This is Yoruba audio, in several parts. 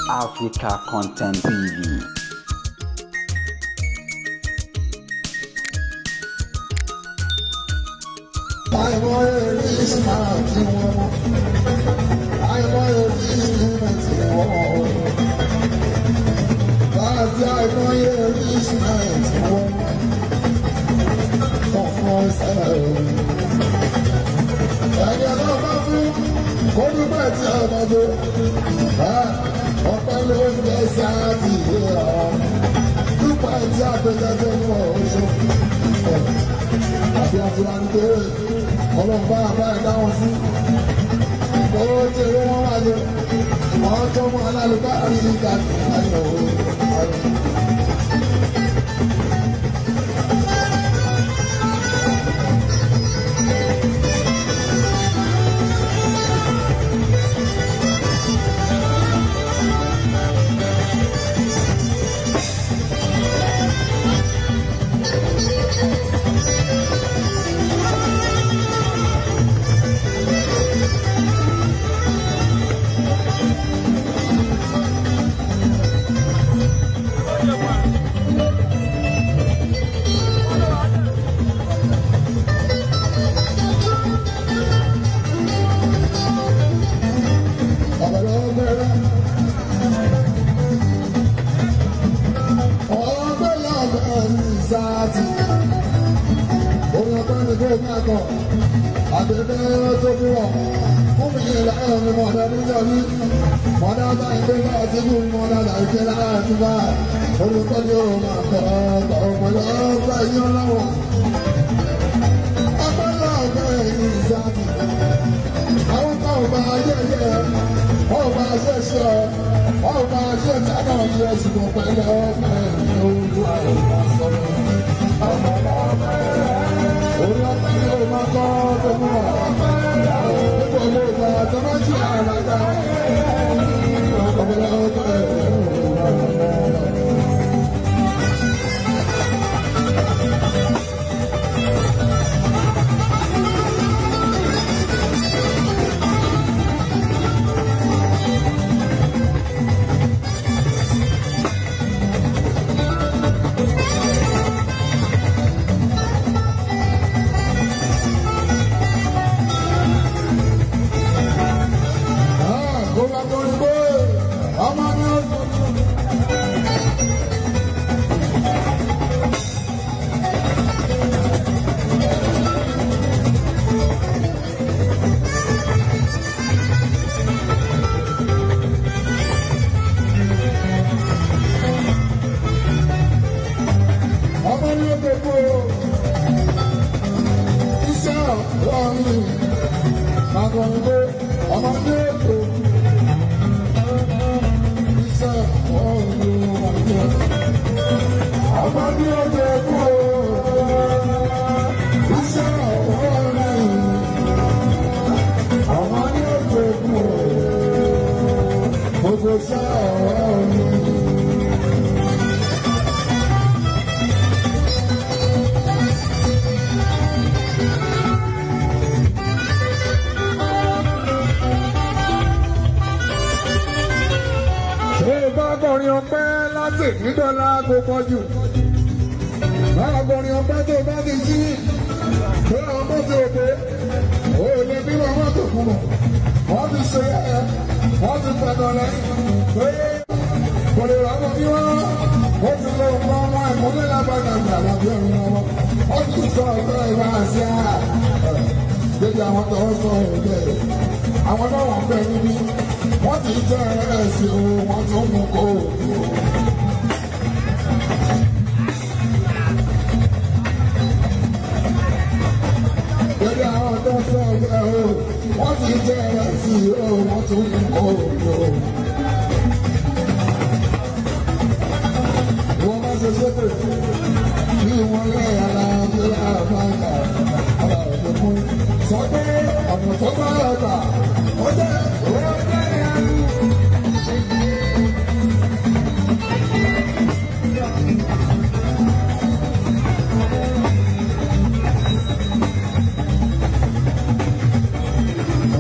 Africa Content TV. Ọpẹ́ ló ń jẹ sáàtì ọ̀ dúpẹ́ tí àgbẹ̀jẹ̀ tó ń wọ̀ oṣù àbí àtìláńdé ọlọ́pàá àbá ìdáhùn sí ó jèrè wọn wáyé wọn tó mọ alálùbárí ìgbà ayọ̀ ayọ̀.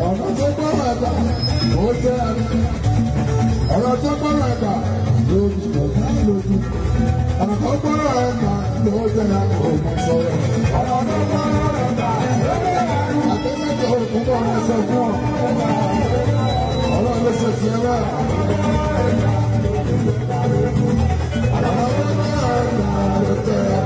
Ọ̀nà tó bá wà gbà ó jẹ́ Ọ̀nà tó gbọ́rọ̀ ẹ̀gbà lójú ọ̀gá lójú. Ọ̀nà tó gbọ́rọ̀ ẹ̀gbà lójú ẹ̀yà ògùn sọ̀rọ̀. Ọ̀nà tó gbọ́rọ̀ ẹ̀gbà lójú ẹ̀yà àtẹ́lẹ́tẹ̀ òkú bọ̀ ọ̀rọ̀ sọ fún ọ. Ọlọ́run ló ṣe tiẹ̀ bẹ́ẹ̀. Ọ̀nà tó gbọ́rọ̀ ẹ̀gbà lójú ẹ̀yà.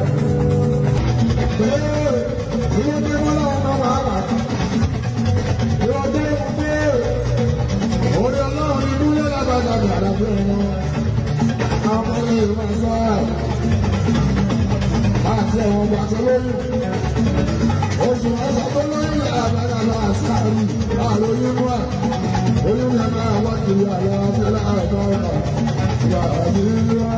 Orí ọlọ́run inú yóò lágbàdà gbàdà fún ọmọ. Àwọn ọmọ yìí máa sọ àti ẹ̀wọ̀n gbà tó lóyún. Oṣù mẹ́sàn tó lóyún làbàdà máa sáré àlóyún mú ẹ̀. Oyún yẹn máa wá kiri àlọ́ abẹ́lẹ́ àìkọ́ ọ̀nà. Ìyá àbí wá.